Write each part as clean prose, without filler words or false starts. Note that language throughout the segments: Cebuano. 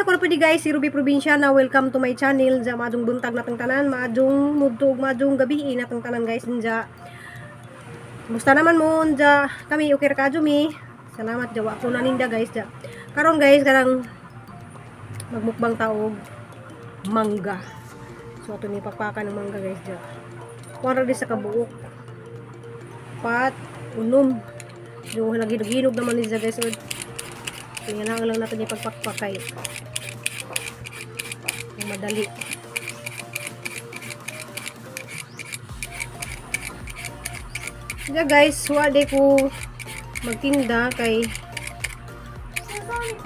Guys, ako na pwede guys, si Ruby Provinciana. Welcome to my channel. Diya maadong buntag natong tanan, maadong mudto, maadong gabi natong tanan guys. Diya. Musta naman mo diya? Kami okay ra kadyo mi. Salamat jawa ko na ninda guys diya. Karon guys, karang magmukbang taog mangga. So ato ni pakpakan ng mangga guys diya. Kuha di sa kabuok. Pat, unom. Yung naginog naman niya guys. So, tingnan lang natin ipagpakpakay. Madali. Kaya guys, wala ko magtinda kay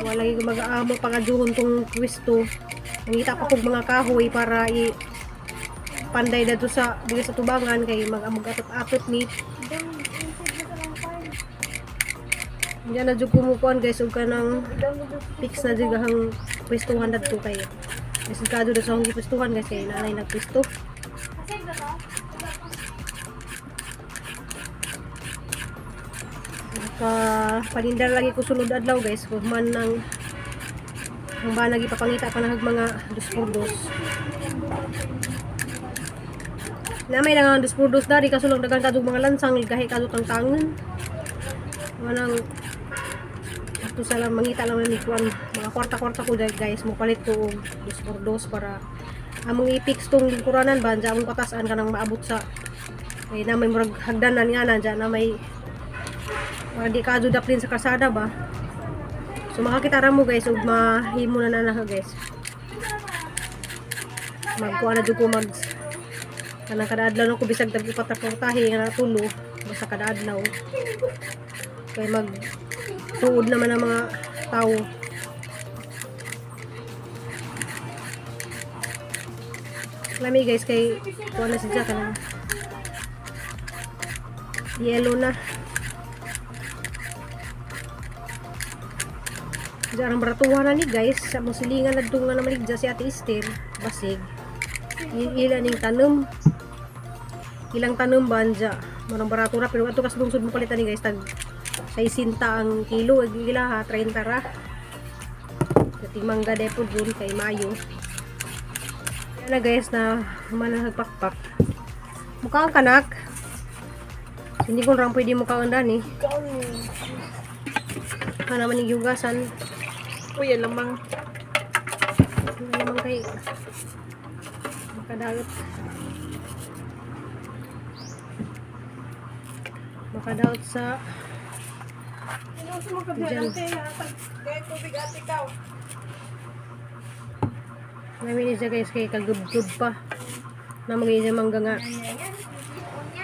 wala ko mag-aamo pangaduhon tong pwesto. Nangita pa kog mga kahoy para i panday dadto sa dili sa tubangan kay mag-amog atot-atot ni. Diyan na jud kumukuan guys og kanang fix na jud ang pwestuhan dadto kay delikado na sa akong gipwestuhan guys kay nanay nagpwesto. Naka paninda lagi ko sulod adlaw guys kung man nang ang banag ipapangita pa nahag mga dos por dos. Na may lang ang dos por dos dari kaso lang dagan kadug mga lansang gahi kadto tangtangan. Manang ato sa lang mangita lang ni kuan mga kwarta-kwarta ko dahil guys mo palit ko og dos por dos para among i-fix tong lingkuranan ba dyan among patasan kanang maabot sa kay na may murag hagdanan nga na dyan na may para di ka daplin sa kalsada ba. So makakita ra mo guys ug mahimo na na guys. Magkuha na jud ko mag kanang kada adlaw ko bisag tag upat ka portahe nga natulo basta kada adlaw kay mag tuod naman ang mga tao. Lami guys kay kuha na si Jack kanang yellow na. Diyan ang baratuhan na ni guys sa mong silingan na nga na maligja si Ate Esther basig ila ning tanom ilang tanom banja marang barato ra pero ato kas lungsod mo palitan ni guys tag 60 ang kilo ag ila ha 30 ra. Dating mangga depo dun kay Mayo. Yan na guys na human ang nagpakpak. Mukha ang kanak. Hindi ko lang pwede mukha ang dani. Baka naman yung hugasan. Uy, yan lamang. Hindi naman kay makadaot. Makadaot sa Diyan. Namin siya guys kay kagubgub pa. Namagay siya mangga nga.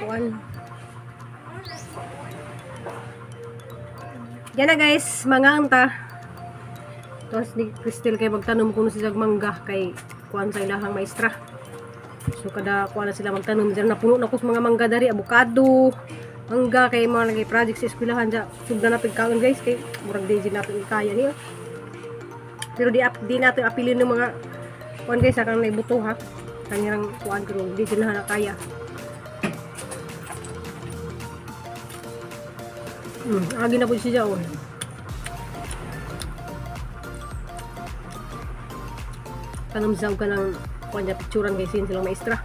Kuan. Yan na guys, mga anta. Tapos ni Cristel kay magtanom kuno siya mangga kay kuan sa ilahang maestra. So kada kuan na sila magtanom diyan napuno na ko sa mga mangga dari, abukado, mangga kay mga nagay project sa eskwelahan diya. Sugda na pigkaon guys kay murag di jud nato kaya niyo. Pero di nato apilin ng mga kuan guys akang naibuto ha. Kanirang kuan pero di jud na kaya. Agi na po siya oh. Tanom sa ka ng kuan niya picturean guys yun silang maestra.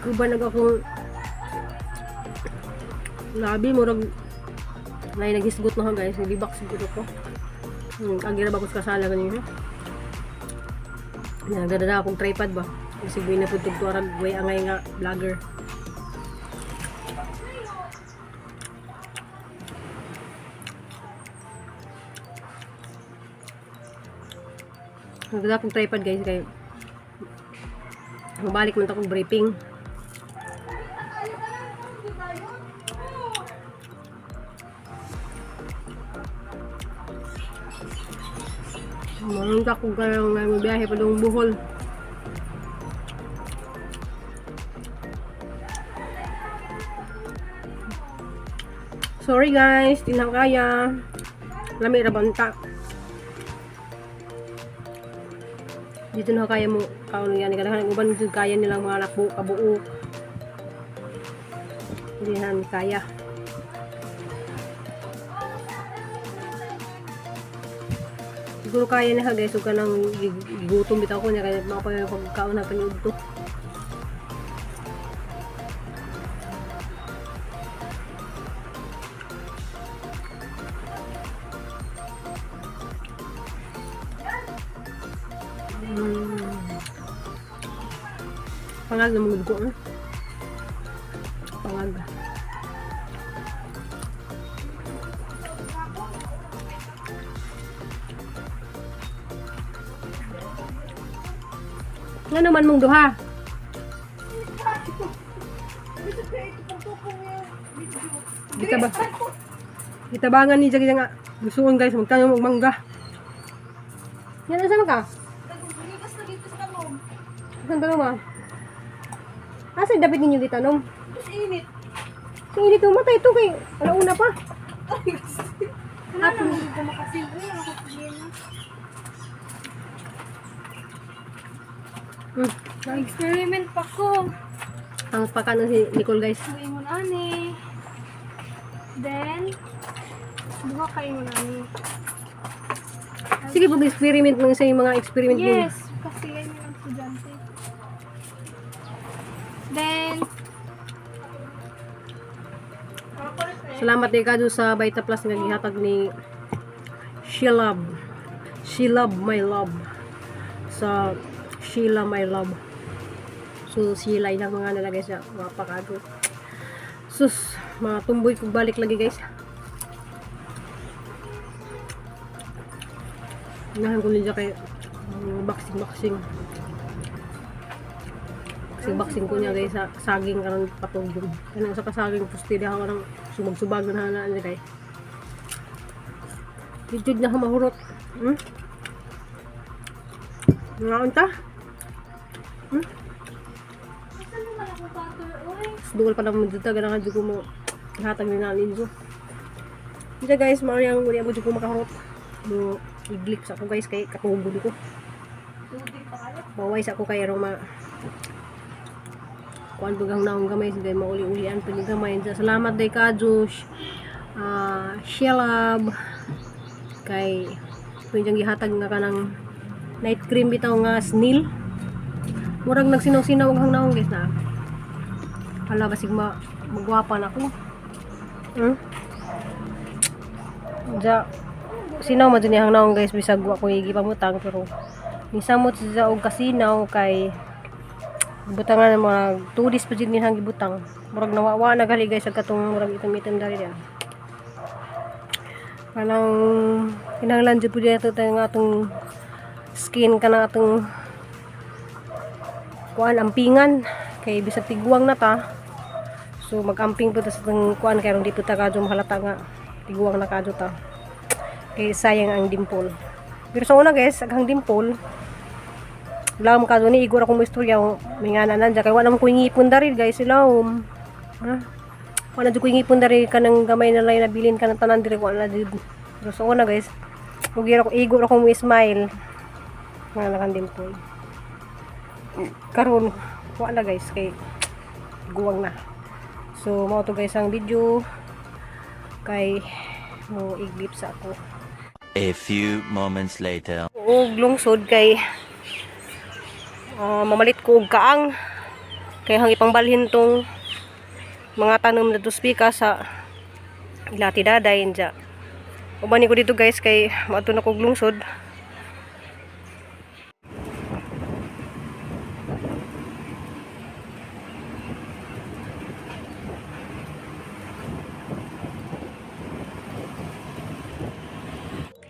Kuba nag akong labi murag nay naghisgot na ko guys, nilibak siguro ko. Agi ra ba ko sa kasala ganyan. Nagdadala akong tripod ba. Kasi buwi na po tugtuarag way angay nga vlogger. Nagdadala akong tripod guys kay mabalik man ta akong briefing. Marunong ka kung kaya nga biyahe pa doong Bohol. Sorry guys, di na kaya. Lami ra banta. Dito na kaya mo kaon yan kadaghan uban jud kaya nilang mga lakbo kabuok. Hindi na namin kaya. Siguro kaya na ha guys, huwag ka nang gigutom bitaw ko niya kaya mapay pagkaon na paniud to. Pangag na mga dugo, eh. Pangag. Nga naman mong duha. Kita ba? Gitabangan ni Jagi nga. Gustuon guys, magtanong og mangga. Yan asa man ka? Nagbuligas na dito sa tanom. Saan tanong ba? Asa dapat ninyo gitanom? Tapos init. Sa init matay ito kay alauna pa. Wala na mo dito makasil. Uy, ako problema. Experiment pa ko. Ang pakano si Nicole guys. Ingon ani. Then, buha ka ingon ani. Sige, pag-experiment lang sa yung mga experiment ninyo. Yes, kasi yan yung estudyante. Then, Salamat kay Kado sa Vita Plus nga gihatag ni Sheila. She love my love. Sa Sheila my love. So Sheila ilang mga nalagay sa mga pakado. Sus, mga tumboy kong balik lagi guys. Unahan ko niya kay boxing boxing. Boxing boxing ko niya guys sa saging karon patugong. Kanang sa kasaging pusti diha ka nang sumag-subag na na niya kay. Jud na mahurot. Ngaon ta? Asa naman ako butter, uy? Dugal pa naman dito ganahan jud ko mo hatag ni nanin jo. Dito guys, mao yang wala mo jud ko makahurot. Mo iglik sa ako guys kay katugod ko. Baway sa ako kay Roma. Kuan bagang naong gamay sige mauli-ulian pa ni gamay. Salamat day ka Josh. Ah, Shelab kay pwedeng gihatag nga kanang night cream bitaw nga snail. Murag nagsinaw-sinaw ang naong guys na. Hala basig ma magwapa na ako. Ja sinaw man jud ni hang naong guys bisag wa ko gipamutang pero nisamot siya og kasinaw kay butangan ng mga 2 days pa jud ni hang gibutang. Murag nawawa na gali guys ag katong murag itim-itim dali diya. Kanang kinahanglan jud pud ato tayo nga atong skin kanang atong kuan ampingan kay bisag tiguang na ta. So magamping pud ta sa atong kuan kay aron di pud ta kadyo mahalata nga tiguang na kadyo ta. Kay sayang ang dimple. Pero sa una guys, aghang dimple Lam ka ni igor akong istorya may nga na nandiyan kay wala man ko ngipon dari guys ilawom. Ha? Wala jud ko ngipon dari kanang gamay na lang nabilin kanang tanan diri wala jud. Pero sa una guys, ug ako igor ako mo smile. Nga na kang dimple. Karon wala guys kay guwang na. So mao to guys ang video kay mo iglip sa ako. A few moments later. Og lungsod kay mamalit ko og kaang kay hang ipangbalhin tong mga tanom na duspika sa ilati daday inja. Uban ni ko dito guys kay maadto na kog lungsod.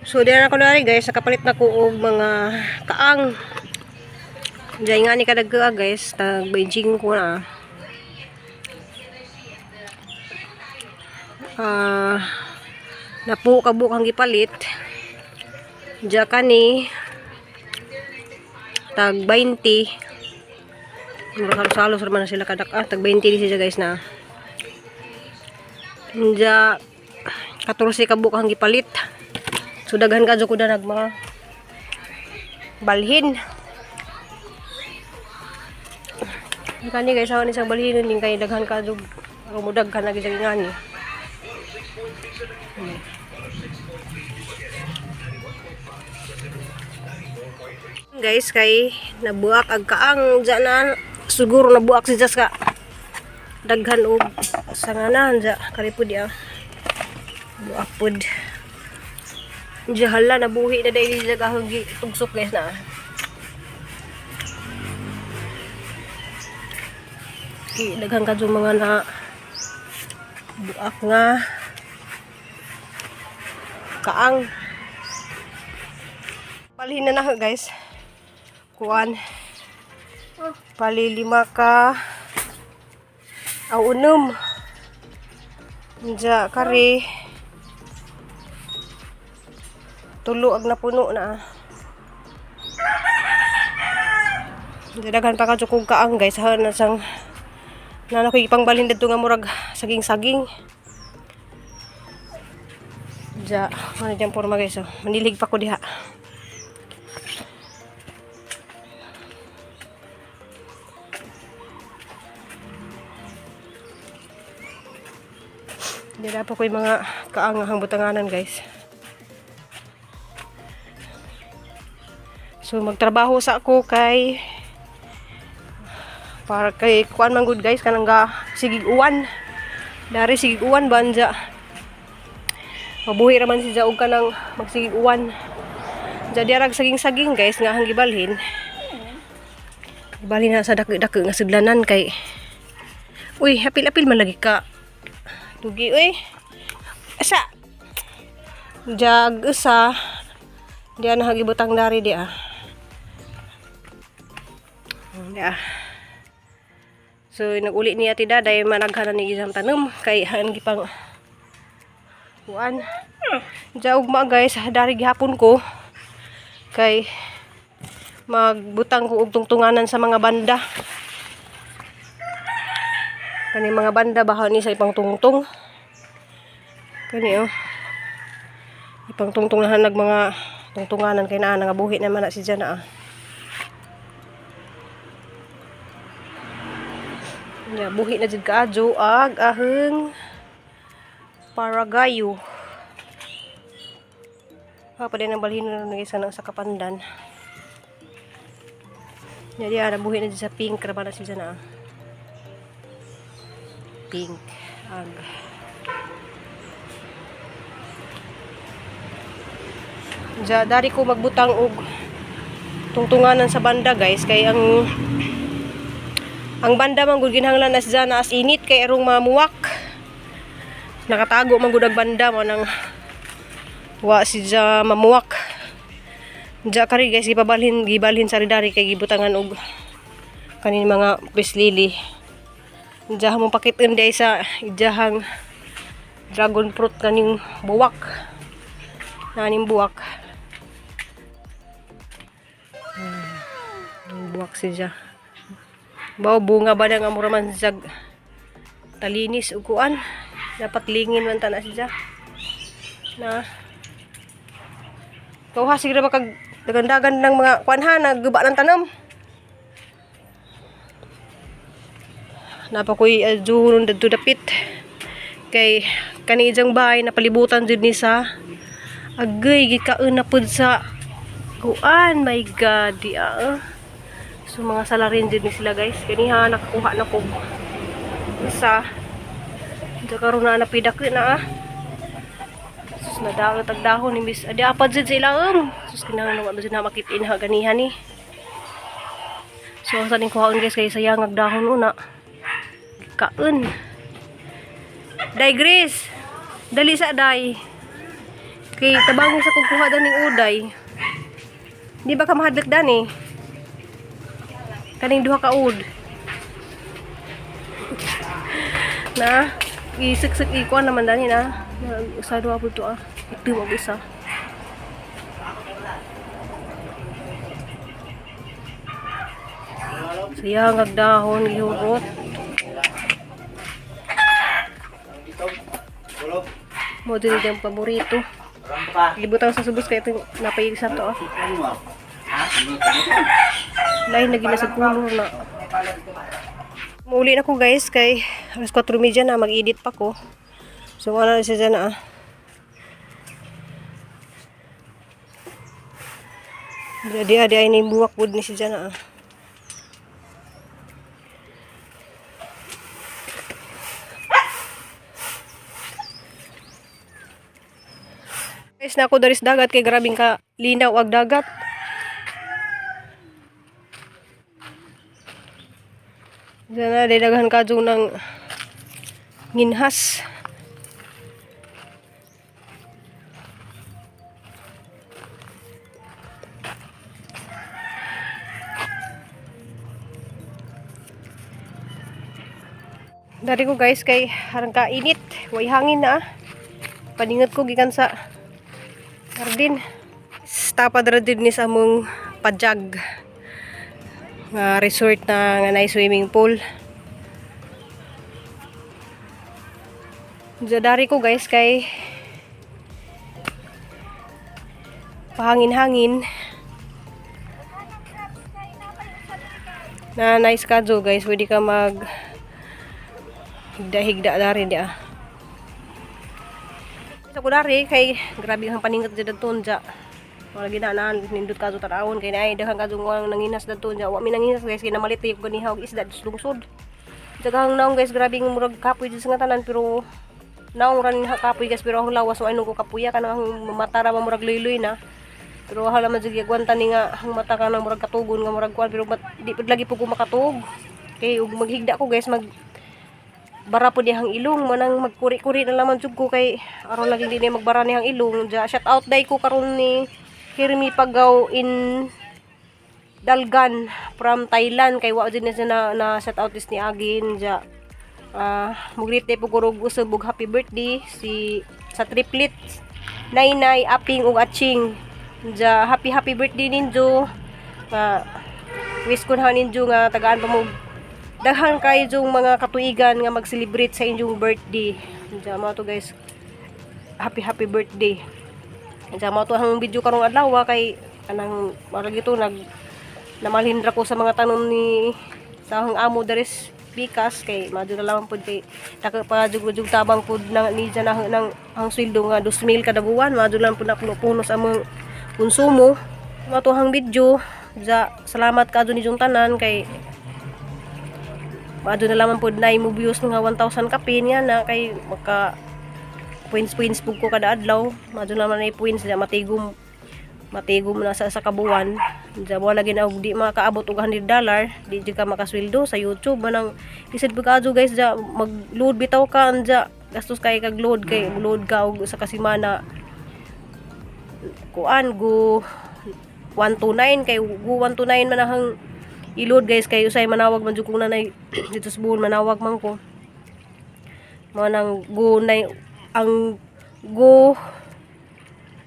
So diyan ako na guys, nakapalit na ko og mga kaang. Diyan nga ni kadagka guys, tag 25 ko na. Napo kabuk ang gipalit. Diyan kani tag 20. Murag halos-halos ra man na sila kadak tag 20 di siya guys na. Diyan 14 kabuk ang gipalit. So daghan ka ko na mga balhin. Kani guys, awan isang balhin din kay daghan ka jud Rumudag ka na gid ngani. Guys, kay nabuak ag kaang dyan na siguro nabuak si Jessica. Daghan og sanganan dya kari pud ya. Buak pud. Dya hala nabuhi na dahil dya kahang tugsok, guys, na. Okay, daghan ka dyan mga na buak nga kaang. Palhin na na, guys. Kuan. Palilima ka. Aw unom. Diya kari. Tulo ag napuno na. Ah. Diya daghan pa ka kog kaang, guys. Ha na sang nana ko ipangbalhin didto nga murag saging-saging. Diya, ano dyan porma, guys, oh. Manilig pa ko diha. Hindi na pa ko yung mga kaangahang butanganan, guys. So magtrabaho sa ako kay para kay kuan man good, guys, kanang ga sigig uwan. Dari sigig uwan banja. Mabuhi ra man si og kanang magsigig uwan. Jadi arag saging-saging, guys, nga ang gibalhin. Gibalhin na sa dako-dako nga sudlanan kay uy, apil-apil man lagi ka. Dugi uy. Asa? Jag usa. Diyan na hagibutang dari di ah. Di ah. So naguli ni Ate Daday managhanan ni isang tanom kay han gipang kuan. Jaug ma, guys, dari gihapon ko kay magbutang ko og tungtunganan sa mga banda. Kani mga banda baha ni sa ipang tungtong. Kani oh. Ipang tungtong na nag mga tungtunganan kay naa nga buhi naman na si Jana ah. Ya, buhi na jud kaadyo ag aheng paragayo. Ha pa din ang balhin na ng isa ng sa kapandan. Ya, di ah, nabuhi na jud sa pink ra ba na si Jana ah. Pink ag Ja, dari ko magbutang og tungtunganan sa banda, guys, kay ang banda man gud ginhanglan as dyan as init kay arong mamuwak. Nakatago man gud ang banda mo nang wa si ja mamuwak. Ja kari, guys, gipabalhin gibalhin sa dari kay gibutangan og kanin mga peace lily. Ja mo pakitin day sa ijahang dragon fruit kaning buwak. Naning buwak. Buwak siya. Bao bunga ba na nga mura man siya talinis ug kuan. Dapat lingin man ta na siya. Na. Kuha siguro ba kag dagandagan ng mga kuan ha nagguba ng tanom. Napa ko'y adjuhon dadto dapit. Kay kani ijang bahay napalibutan jud ni sa agay gikaon na pud sa kuan, my God, di ah. So mga salarin jud ni sila, guys. Kaniha nakakuha na ko isa. Diya karon na napidak na ah. Sus, nadaot ang dahon ni Miss. Adi apad jud sa ilaom. Sus, kinahanglan wa jud na makitin ha ganihan ni. So ang saning kuhaon, guys, kay sayang ang dahon una. Kaon. Day Grace. Dali sa day. Kay tabangon sa kog kuha daning uday. Di ba ka mahadlok dani? Kaning duha ka ud. Na, isiksik ikuan naman dani na. Na usa duha pud to ah. Itim og isa. Sayang ag dahon gihurot. Mo dili ang paborito. Libutang sa subos kay itong napayigsa to ah. Lain lagi na sa color na. Muli na ko, guys, kay alas 4:30 na, mag-edit pa ko. So wala na siya dyan ah. Di adi ay ni buwak bud ni si dyan ah. Guys, na ako daris dagat kay grabing ka linaw ag dagat. Diyan na, di daghan ka dyan ng nginhas. Dari ko, guys, kay harang ka init, way hangin na ah. Paningot ko gikan sa hardin. Tapad ra jud ni sa among pajag nga resort na nga naay swimming pool. Dari ko, guys, kay pahangin-hangin na nice kadyo, guys, pwede ka mag higda-higda dari di ah. Sa ko dari kay grabe ang paningot jud dadto dya. Wala ginanaan nindot kadto tan-awon kay naay daghang kadto nga nanginas dadto dya. Wa mi nanginas, guys, kay namalit ko ganiha og isda sa lungsod. Daghang naong, guys, grabe ng murag kapoy jud sa nga tanan, pero naong ra ni kapoy, guys, pero ang lawas wa ko kapuya, kanang ang mata ra murag luyloy na. Pero hala man jud gigwanta ni nga ang mata ka nang murag katugon nga murag kuan, pero mat, di pud lagi po ko makatug. Kay ug maghigda ko, guys, mag bara po niyang ilong manang magkuri-kuri na laman jud ko kay aron lagi di niya magbara niyang ilong. Ja, shout out day ko karon ni Kirmi Pagaw in Dalgan from Thailand kay wa jud niya na shout out is ni Agin ja. Ah, mugrit day po ko og usab og happy birthday si sa triplets, Nainay, Aping ug Atching. Ja, happy happy birthday ninyo. Ah, wish ko na ninyo nga tagaan pa mo daghan kayo yung mga katuigan nga mag-celebrate sa inyong birthday. Diyan mo to, guys. Happy happy birthday. Diyan mo to ang video karong adlaw kay kanang marag ito nag namalhindra ko sa mga tanom ni sa akong amo daris bikas kay madyo na lamang pud kay taka pa jug jug tabang pud nang ni dyan na nang ang sweldo nga 2,000 kada buwan, madyo lang pud na puno sa among konsumo. Mao to ang video. Ja, salamat kadto ni yung tanan kay maadto na lamang pod na mo views nga 1,000 kapin nga na kay maka points points pud ko kada adlaw. Maadto naman ay points na matigom matigom na sa kabuwan. Diya wala lagi na og di makaabot og $100, di jud ka makasweldo sa YouTube. Manang isad pud kaadto, guys, ja mag-load bitaw ka anja gastos kay kag load kay load ka og sa kasimana kuan go 129 kay go 129 man ang i-load, guys, kay usay manawag man jud kung nanay dito sa buhon, manawag man ko mo nang go na ang go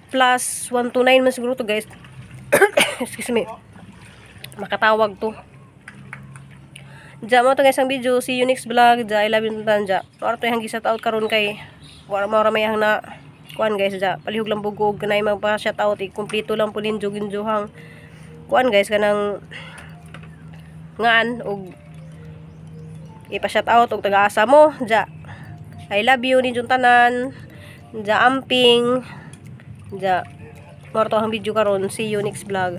plus 129 man siguro to, guys. Excuse me. Makatawag to. Diya mo to, guys, ang video. See you next vlog. Diya, I love you tanan diya. Mao to yung shout out karon kay wala mao ra may ang na kuan, guys. Diya palihog lang bugog kanay magpa shout out, i-kumpleto lang po ninyo ginjuhang kuan, guys, kanang ngaan og ipa shout out og taga-asa mo. Diya, I love you ninyong tanan. Diya, amping. Diya, mao to ang video karon. See you next vlog.